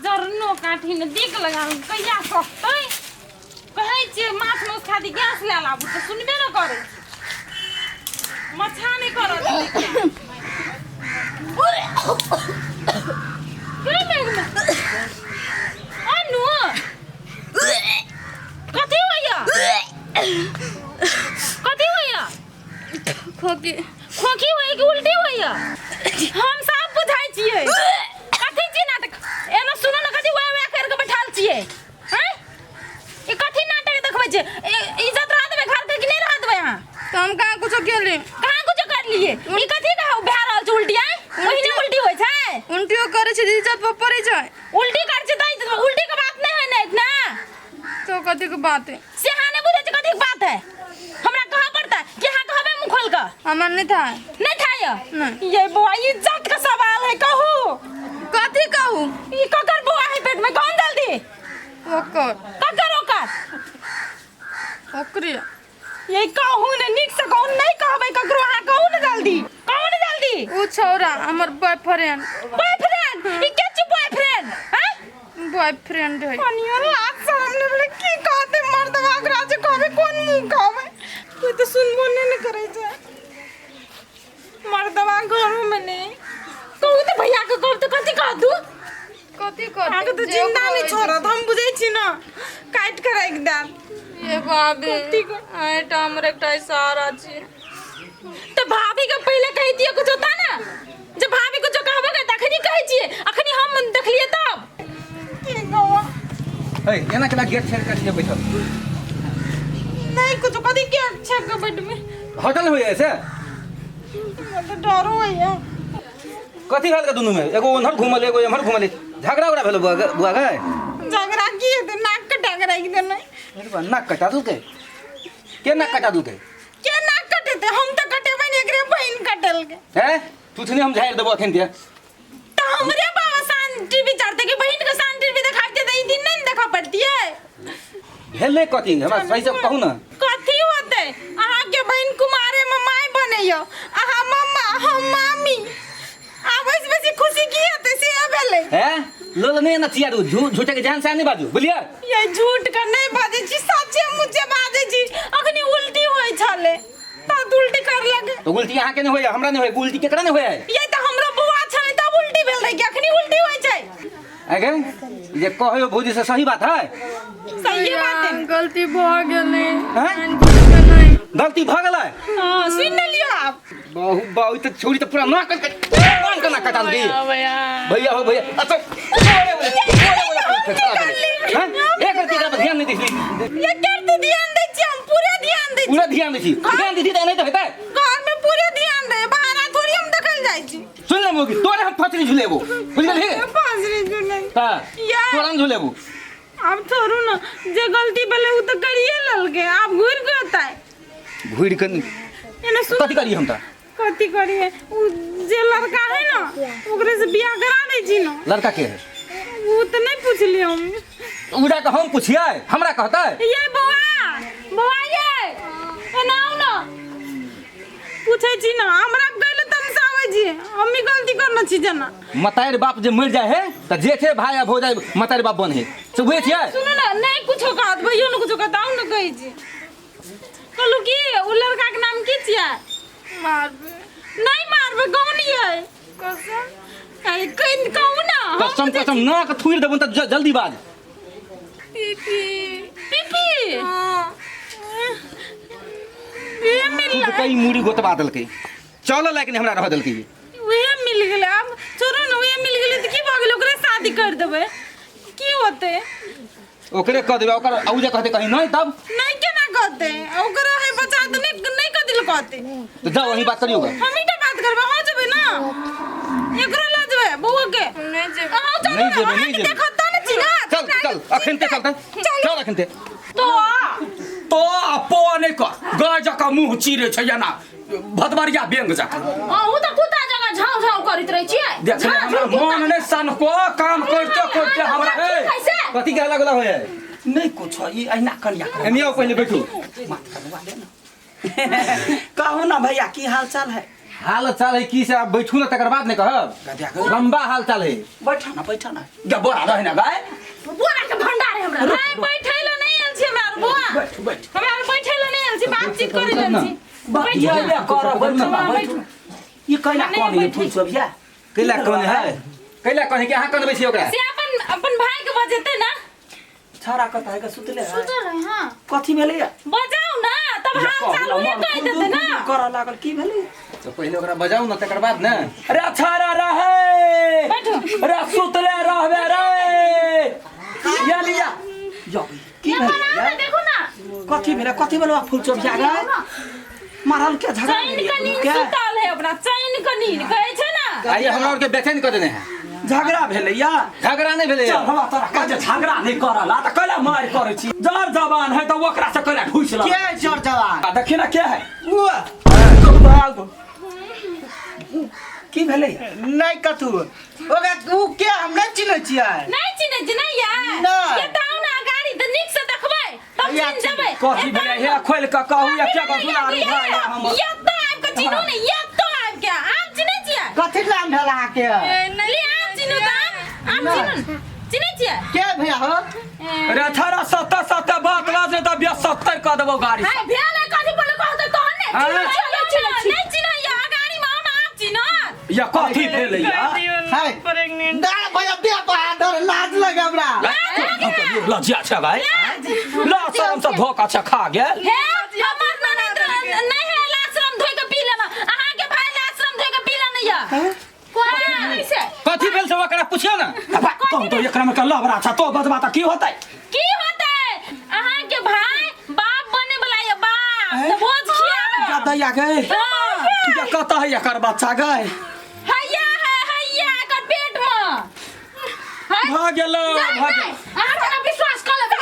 जरनो काठी ने देख लगा कहिया सकतै कहै छियै माछ मांस खातिर गैस लए लाबू तऽ सुनबे ने करै छै मछा नहि करत अनु कथी होइया कथी होइया खोकी खोखी होइया कि उल्टी होइया हम सब बुझाइ छियै कथी छी नाटक एना सुनो ने कथी वह वह कर के बैठाल छियै हैं ई कथी नाटक देखबै छियै इज्जत रह देबै घर के कि नहि रह देबै अहाँ तो हम कहाँ कुछो केली कहाँ कुछो कर लिए ई कथी कहू भए रहल छै उल्टी आय ओहिने उल्टी होइ छै उल्टियो करे छै तऽ इज्जत पर पड़ै छै उल्टी कर छै तऽ उल्टी के बात नहि होइ ने इतना तो कथी के बात है से अहाँ नहि बुझै छै कथी के बात है हमरा कहऽ पड़तै कि अहाँ कहबै मुँह खोल कऽ हमरा नहीं था नहीं था ये नहीं। ये बौआ इज्जत के सवाल है कहू कथी कहू ई ककर बौआ है पेट में कौन जल्दी ओकर ककर ओकर ओकरे ये कहू ने नीक से कहू नहीं कहबै ककरो अहाँ कहू ने जल्दी कहू ने जल्दी उ छौरा हमर बॉयफ्रेंड बॉयफ्रेंड ई के छी बॉयफ्रेंड हैं बॉयफ्रेंड है कनियो लाज शरम ने बोले की कहते मर्दवा ओकरा जे कहबै कोन मुंह कहबै कोई तो सुनबो नहीं ने करै छै मर्दवा घरो में नहीं कहू तो भैया के कहब तो कथी कह दू कथी अहाँके कहते तऽ जिंदा नहि छोड़त हम बुझै छी ने काटि कऽ राखि देब ये भाभी कथी कर- एहिटा हमर एकटा इशारा छी तऽ भाभी के पहिले कहि दिअ कुछो ता ने जे भाभी कुछो कहबो के तखनी कहै छियै अखनी हम देखलियै तब की कहब है एना केना गेट छोड़ि कऽ छियै बैठल नहि कुछो कथी के छै के बैठबै होटल होइए से हमरा तऽ डरो होइए कथी भेल के दुनू में एगो ओन्हर घूमल एगो एम्हर घूमल झगड़ा उगड़ा भेल बुआ बुआ गए झगड़ा की हेतै नाक कटा के राखि देने अरे बा, नाक कटा देलकै के नाक कटा देलकै के नाक कटेतै हम तऽ कटेबै ने एकरे बहिन कटेलकै हैं तू थने हम झाड़ि देबो अखन ते तऽ हमरे बाबा शान टीवी चढ़तै कि बहिन के शान टीवी देखाबते तऽ ई दिन नहि ने देखऽ पड़तियै भेलै कथी हमरा सही से कहू ने कथी होतै अहाँके बहिन कुमारे में माय बनैयो अहाँ मम्मा हम मामी आब एहिसँ बेसी खुशी की हेतै से भेलै हैं लोल नहीं ना चिया झूठ झूठे के जान से नहीं बाजू बुझलिए ये झूठ के नहीं बाजै छी सच्चे मुच्चे बाजै छी अखनी उल्टी होइ छलै तब उल्टी कर लगे तो उल्टी अहाँ के नहीं होया हमरा नहीं होया उल्टी केकरा नहीं होया ये तऽ हमरो बौआ छलै तब उल्टी भेल रहै कि अखनी उल्टी होइ छै आगे जे कहो भौजी से सही बात है सही बात है गलती भऽ गेलै हैं? नहि गलती भऽ गेलै हाँ सुनि ने लियौ आब बहु बहु तऽ छौड़ी तऽ पूरा नाक के नाक के नाक कटा देलकै भैया भैया हो भैया अच्छा हैं? एक रत्ती एकरा पर ध्यान नहीं दै ये करते ध्यान दै छी हम पूरे ध्यान दै छी पूरा ध्यान दै छी ध्यान दै छी तऽ नहि तऽ हेतै घर में पूरे ध्यान दे बाहर थोड़ी हम देखल जाइ छी सुन ले मोगी तोरे हम फसरी झुलेबो बुझ गेलही फांसरी झुले हां या। तोरा हम झुलेबो आब छोड़ू ना जे गलती भेलै उ तऽ करिए लेलकै आब घुरि के अतै घुरि के एने सुन कथी करी हम तऽ कथी करिए उ जे लड़का है ना ओकरे से बियाह करा दै छी ना लड़का के है उ तऽ नहि पुछलियै हम उ जाके हम पुछियै हमरा कहतै ये बौआ बौआ ये एना आउ ना पूछै छी ना हमरा गइल तमसाबै छी हमही गलती करने छी जेना मतारि बाप जे मरि जाइ है तऽ जेठे भाय आ भौजाइ मतारि बाप बन है से बुझै छियै सुनू ना नहीं कुछो कहत भैयो ने कुछो कहत आउ ने कहै छी कहलू की उ लड़का के नाम की छियै मारबे नहीं मारबे कौन ये कसम अरे कहीं कहू ना हम कसम कसम नाक थुरि देबो तऽ जल्दी बाज पीपी पीपी हाँ वे मिल खुद कई मूड़ी गोतबा देलकै चलऽ लायक नहि हमरा रह देलकै वे मिल गेलै आब छोड़ू ने वे मिल गेलै तऽ की भऽ गेलै ओकरे शादी कर देबै की होतै ओकरे कह देबै ओकर उ जे कहतै कहीं नहि तब नहि केना कहतै ओकरा है बच्चा तऽ नहि नहि कथी लए कहतै तऽ जाओ वहीं बात करियौ गे हमही टा बात करबै अहाँ जेबै ना एकरो लऽ जेबै बौआ के नहि जेबै अहाँ चलू नहि ने जेबै, नहि अहाँके जेबै। देखत तऽ ने छी ना चल चल अखन ते चलतै चल अखन ते तो तो आ पो नहि कर गाय जकाँ मुँह चिरे छै एना भदबरिया बेंग जकाँ अहूँ तऽ कुत्ता जकाँ झाँव झाँव करैत रहै छियै देख ले, हमरा मन नहि सनको काम करते करते हमरा ए, कैसे? कथी के हल्ला गुल्ला होय है नहि कुछ ई अहिना कनिया कर एनी आओ पहिले बैठू माथ करवा ले ना कहू ना भैया की हाल चाल है हाल चाल है की से आप बैठू ना तकर बाद ने कहब। गधा के। लंबा हाल चाल है। बैठा ना, बैठा ना। गे बोरा रहे ना गाय। बोरा के भंडार है हमरा। नहीं बैठै ल नहीं आयल छी हमरा आर बौआ। बैठ बैठ। हमरा आर बैठै ल नहीं आयल छी, बातचीत करै ल आयल छी। बतिया ले कर, बैठ ना, बैठ। ई कैला नहीं, कोन है बैठू। फूल सब या? कैला कौन है? कैला कौन है कि अहाँ कनबै छी ओकरा? से अपन अपन भाई के बजेतै ना। छाड़ा कत है के सुतले है? सुतल रहे हाँ। कथी भेलै या? बजाउ ना तब हाल चाल उहे कहि देतै ना। कर लागल की भेलै? तो पहिले ओकरा बजाउ ना तकर बाद ने। रे छाड़ा रहे। बैठू। रे सुतले रहबे रे। या लिया। यो की ये भेलै बनाओ या? ना, देखो ना। कथी भेलै? कथी भेलै फूल चोप जा गए? मारल के झगड़ा चैन भेलै के नींद के? सुतल है अपना, चैन के नींद कहै छै ना। आइए हमरा और के बेचैन कऽ देने है। झगड़ा भेलै या? झगड़ा नहीं भेलै। चल हमरा तोरा कह जे झगड़ा नहीं करला त कैला मार करै छी? जर जवान है त ओकरा से कैला घुस ल। के जर जवान? आ देखी ना के है? उ की भेलै? नहीं कथू ओकरा उ के हम नहीं चिन्है छियै। नहीं चिन्है छी नहीं यार। नहीं। ये ताऊ ना गाड़ी त नीक से देखबै तब या चिन्ह जेबै। कथी भेलै? हे खोल के कहू या के कथी दुलारू भाई हमर। ये तो आबि के चिन्हू ने, ये तो आबि के आम चिन्है छियै? कथी नाम भेल अहाँके? ले आम चिन्हू त आम, आम चिन्हू चिन्है छियै? के भैया हो? रे थारा सत्तर सत्तर बात बाज त बे 70 क देबौ गाड़ी। हाय भेल है कथी बोले कहतै तहन ने। हाँ। चिन्है छियै, नहीं चिन्है या गाड़ी में आओ ना आप चिन्हत। या कथी भेलै या? है प्रेग्नेंट। ना भैया बे बहादुर लाज लगे हमरा। लज्जा छै भाई। ला शरम से धोखा छै खा गेल। हे हमर ननद नहीं है लाश्रम धोइ के पी लेना, अहाँ के भाई लाश्रम धोइ के पी लेना या। कोई से कथी भेल से ओकरा पुछियौ ना। तुम तो एकरा में के लबरा छ तो बजबा त की होतै? की होतै? अहाँ के भाई बाप बने वाला या बाप त भोज खियाबे। या दैया गए। हाँ। या कत है एकर बच्चा गए? हैया है हैया एकर पेट में। है? भ गेलो भ गेल। अहाँ केना विश्वास कऽ लेबै?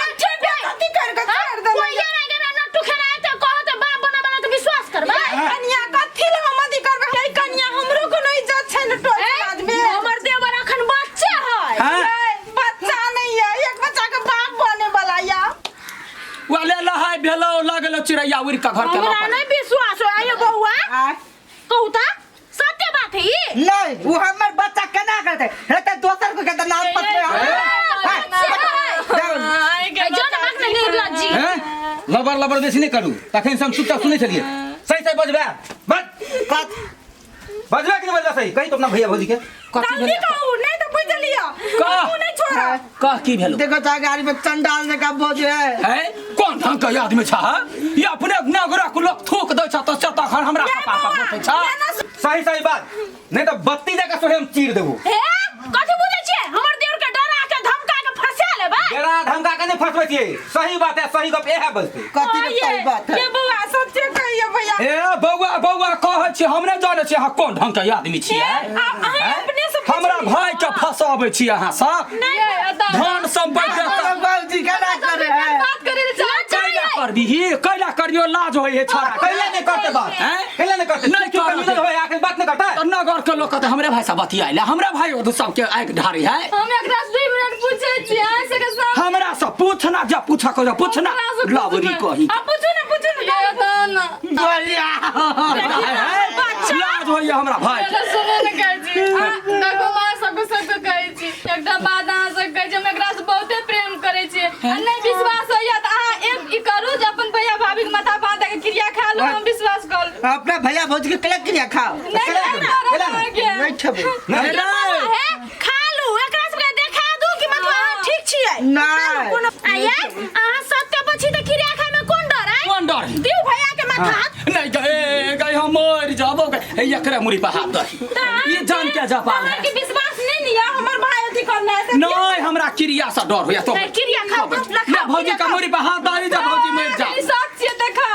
कथी कर के छोड़ देलै? कोई ये नहीं केना नट्टू खेलाय त कहत बाप बना बना त विश्वास करबै। कनिया कथी ले हम अथी करबै? हे कनिया हमरो कोनो इज्जत छै ने टोल समाज में। हमर देवर अखन बच्चे है। हाँ? ए, बच्चा नहीं है, एक बच्चा के बाप बने वाला या। वाले लहाय भेलो लगलो चिड़ैया उड़ के घर के हमरा लपट। नहीं विश्वास हो आयो बौआ। आय। कहू त सत्य बात है ई। नहीं वो हमर बच्चा केना करतै? हे त दोसर को के त नाम पत्र ए, जो ना बात नहीं निर्लज्जी। हैं? लबर लबर बेसी नहीं करू तखन से हम चुपचाप सुनै छलियै। सही सही बजबे बज बजबे कि नहीं बजबे सही कही तो अपना भैया भौजी के। कथी जल्दी भेलै? कहू नहीं तो बुझ लियो। कह। हमहूँ नहीं छोड़ब। कह की भेलो? देखो ता गाड़ी में चंडाल जका बोझ है। है कोन ढंग के आदमी छ? ये अपने नगरक लोग थूक दै छ त से तखन हमरा कपार पर बोलै छ। सही सही बात नहीं तो बत्ती जका सोहे हम चीर देबो। हे कथी बुझै छियै? हमर देवर के डरा के धमका के फंसा लेबै। डरा धमका के नहीं फंसबै छियै। सही बात है, सही गप एहे बजतै। कथी के सही बात है? ये बौआ सच्चे कहियो भैया। ए बौआ बौआ कहै छी हम नहि जानै छी अहाँ कोन ढंग के आदमी छियै। अहाँ अपने से पूछ हमरा लियौ। भाई के फंसाबै छी अहाँ सब। धन संपत्ति अरे बाबूजी केना करे है? बात करे ले चाहै कैला करबिही? कैला करियो लाज होइ है छोरा के। कैला नहीं करते बात? हैं? कैला नहीं करते? नहीं चुप करते। मिलल होय आखिर बात नहीं करता। तऽ नगर के लोग तऽ हमरे भाई से बतियाइले, हमरा भाई सबके आँखि ढारी है। हम एकरा से 2 मिनट पूछै छी अहाँ से के सब। हमरा से पूछना जे पूछा के जे पूछना लवरी कही। आ पूछू ना पूछू ना। ये तो ना बोलिया। लाज होइए हमरा भाई के। एकरा सुनो ने कहै छी। आ, देखो माँ सबके सबके कहै छी एकटा बात अहाँ सब कहै छी हम एकरा से बहुते प्रेम करै छियै आ नहीं विश्वास होइए तऽ अहाँ एक ई करू जे अपन भैया भाभी के माथा पर हाथ दऽ के क्रिया खा लू हम विश्वास कर लू। अपना भैया भौजी के केला क्रिया खाओ। नहीं करब अहाँके। नहीं खेबै। नहीं हे खा लू एकरा सबके देखा दू कि मतलब अहाँ ठीक छियै। नहीं। आये अहाँ सत्य पर छी त क्रिया खाय में कोन डर है? कोन डर है? दिउ भैया के माथा हाथ। नहीं गए गए हम मर जाबो गए। हे एकरे मुड़ी पर हाथ दही। ई जान के जपाल है। अहाँके विश्वास नहीं लिया हमर भाई अथी करने है। नहीं हमरा क्रिया से डर होया तो। नहीं, क्रिया खाओ, ना खाओ, भौजी क्रिया का मुड़ी पर हाथ दही जा भौजी मर जा। ई सच छियै देखा।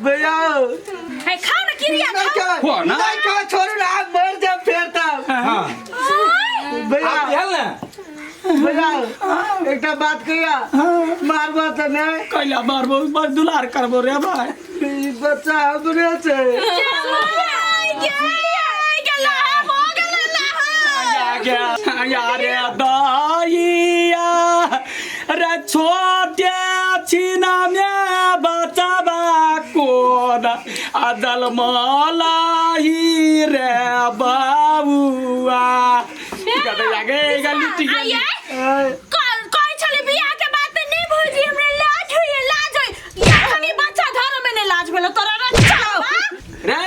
भैया हे खाओ ना क्रिया नहीं खाओ। खाओ। हो ना? नहीं खाओ छोड़ू ना मर जाब फेर तब। हां भैया आप भेल ना? भैया एकटा बात कहिया मारबो तऽ नहि। कैला मारबो बस दुलार करबो रे भाई। ई बच्चा हमरे छै। या रे दाइया रे छोटे छिना में बचाबा कोन आ बादल मलाही रे बाबुआ गदैया गे गली आइए कहै छलै बियाह के बात नहि भौजी हमरा लाज होइए लाज होइए एखनी बच्चा धर में नहि लाज भेलो तोरा रे चलबा रे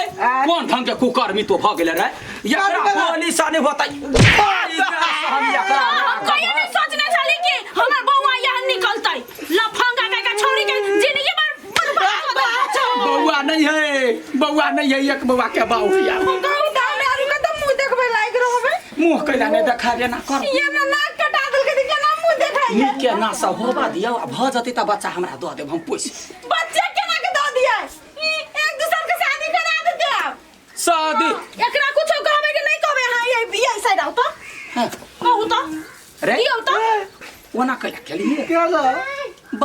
कोन ढंग के कुकर्मी तो भ गेले रे एकरा पुलिस ने होतै हम एकरा हम कहियो नहि सोचने छली कि हमर बौआ यहाँ निकलतै लफंगा के के छौड़ी के जिंदगी भर बर्बाद कऽ देलकै। बौआ नहीं है बौआ नहीं है एक बौआ के बाऊ भैया कहू तऽ हमे आरू कतऽ मुँह देखबै लायक रहबै मुंह कैला नहीं देखाबे ना कर ये ना नाक कटा देलकै तऽ केना मुँह देखाइए नीके ना सब होबा दियौ आ भ जतै तऽ बच्चा हमरा दऽ देब हम पोसि बच्चे केना के दऽ दियै ई एक दूसर के शादी करा देते आब शादी एकरा कुछो कहबै कि नहि कहबै अहाँ ये ये साइड आउ तऽ हाँ, कहू तऽ रे दियौ तऽ ओना कैला केलिए क्या ला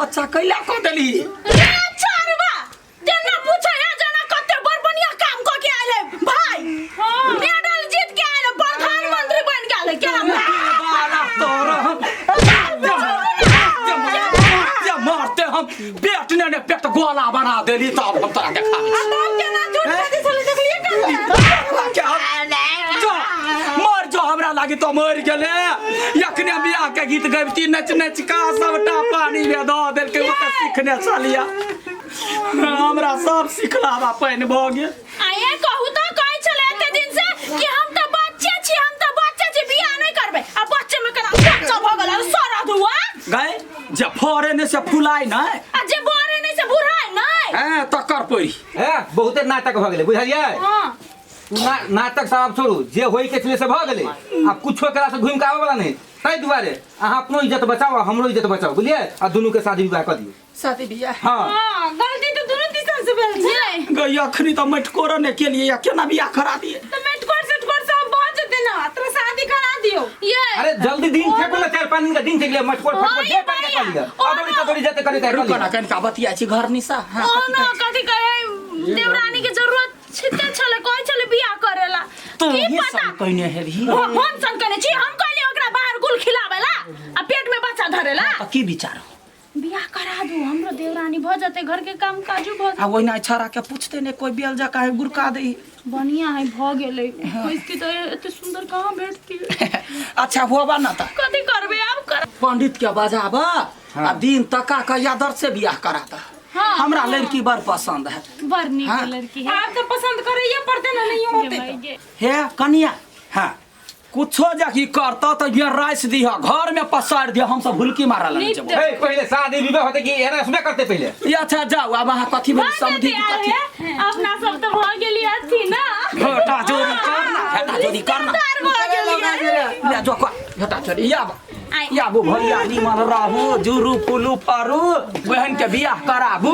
बच्चा कैला कऽ देली रे चारवा जेना पूछै है जेना कते बड़ बढ़िया काम कऽ के आयल है भाई मेडल जीत के आयल है प्रधानमंत्री बन गेल है केना बाला तोरा हम जे मारते हम पेट ने ने पेट गोला बना देली तब हम तोरा देखाबै छी। तब केना झूठ बजै छलै देखलियै केना क्या जो मर जो हमरा लागी तो मर गेले यखने बियाह के गीत गबती नच नच का सबटा पानी में दऽ देलकै ओ तऽ सीखने छलिया हमरा सब सिखलावा पानि भऽ गेल आये कहू तऽ कहै छलै एते दिन से कि हम तऽ बच्चे छी हम तऽ बच्चे छी बियाह नहि करबै आ बच्चे में केना बच्चा भऽ गेल अरे सरा धुआ गए जे फरे ने से फुलाय नहि आ जे बड़े नहि से बुढ़ाय नहि हैं तकर पड़ी हे बहुते नाटक भऽ गेलै बुझलियै हाँ नाटक सब आब छोड़ू जे होय के छलै से भऽ गेलै आब कुछो केला से घुमि के आबऽ वाला नहि ताहि दुआरे अहाँ अपनो इज्जत बचाउ आ हमरो इज्जत बचाउ बुझलियै आ दुनू के शादी विवाह कऽ दियौ शादी बियाह हाँ हाँ गलती तो दोनों दिशा से भेल छै गई अखनी तऽ मटकोर ने केलिए या केना बियाह करा दिए तऽ मेटकोर सेटकोर सब भऽ जेतै ना तोरा शादी करा दियौ ये अरे जल्दी दिन फेंकू ना 4-5 दिन का दिन फेंक लिया मटकोर फटकोर जे कर के कर लिया अदौड़ी तदौड़ी जते करे कर रुको ना लिया कनिका बतिया छी घर निशा हाँ ओ ना कथी कहे देवरानी के जरूरत छिते छले कहै छले बियाह करेला तू की ही पता सन कहने हेबही हम सन कहने छी हम कहलिए ओकरा बाहर गुल खिलावेला आ पेट में बच्चा धरेला तऽ की विचार बियाह करा दू हमरो देवरानी भऽ जेतै घर के काम काजू भऽ आ ओहिना छाड़ा के पूछते ने कोई बेल जा काहे गुरका दे बढ़िया है भऽ गेलै इसकी तो एते सुंदर कहाँ भेटती अच्छा होबा ना त कथी करबै आब कर पंडित के बजाब आ दिन तका के यादर से बियाह करा द हाँ, हमरा लड़की बड़ पसंद है बड़ नीक हाँ। लड़की है आब तऽ पसंद करैये पड़तै ने नहियो होतै तऽ। हे कनिया हाँ कुछो जखी करता तो ये राइस दिह घर में पसार दिह हम सब हुलकी मारा लगे जब हे पहिले शादी विवाह होते कि एना सुने करते पहिले ये अच्छा जाओ अब अहाँ कथी भेल समझी की कथी अपना सब तो भऽ गेली अथी ना घटा जोरी करना घटा जोरी करना तार भऽ गेली ले जो को घटा जोरी या याबू भैया निमन रहू जुरू पुलू फरू बहन के बियाह कराबू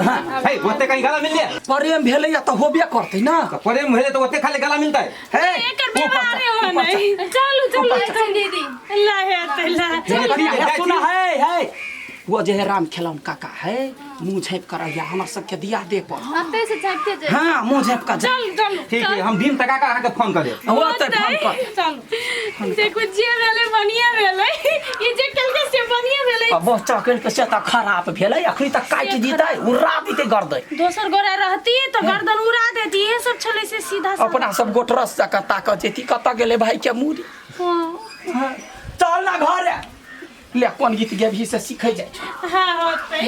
हाँ हे ओते कहीं गाला मिल लिया प्रेम भेलै या तऽ होबे करतै ना तो प्रेम भेले तो ओते खाली गाला मिलता है हे एकर ऊपर व्यवहारे चल, हो ऊपर चल। नहीं चलू चलू अच्छा दीदी ला हेतै ला ठीक है, हे, जाइ सुना छी। है है वो जे है राम खेलौन काका है मुँह झाँपि कर रहिया हमर सबके दिया दे पर अते से झाँकते जाए हाँ मुँह झाँपि कऽ जा चल चलू ठीक है हम दिन तका का अहाँके फोन कर देब वो तऽ फोन कर चलू देखो जे भेलै बढ़िया भेलै ई जे केलकै से बढ़िया भेलै आ बच्चा कनि से तऽ खराब भेलै अखनी तऽ काटि दितै उड़ा दितै गर्दै दोसर गोरा रहती तऽ गर्दन उड़ा देती इहे सब छलै से सीधा साधा। अपना सब गोटरस जकाँ ताकऽ जेती कतऽ गेलै भाई के मूड़ी हाँ चल ना घरे ले कोन गीत गेबही से सीखै जाइ छौ हाँ होतै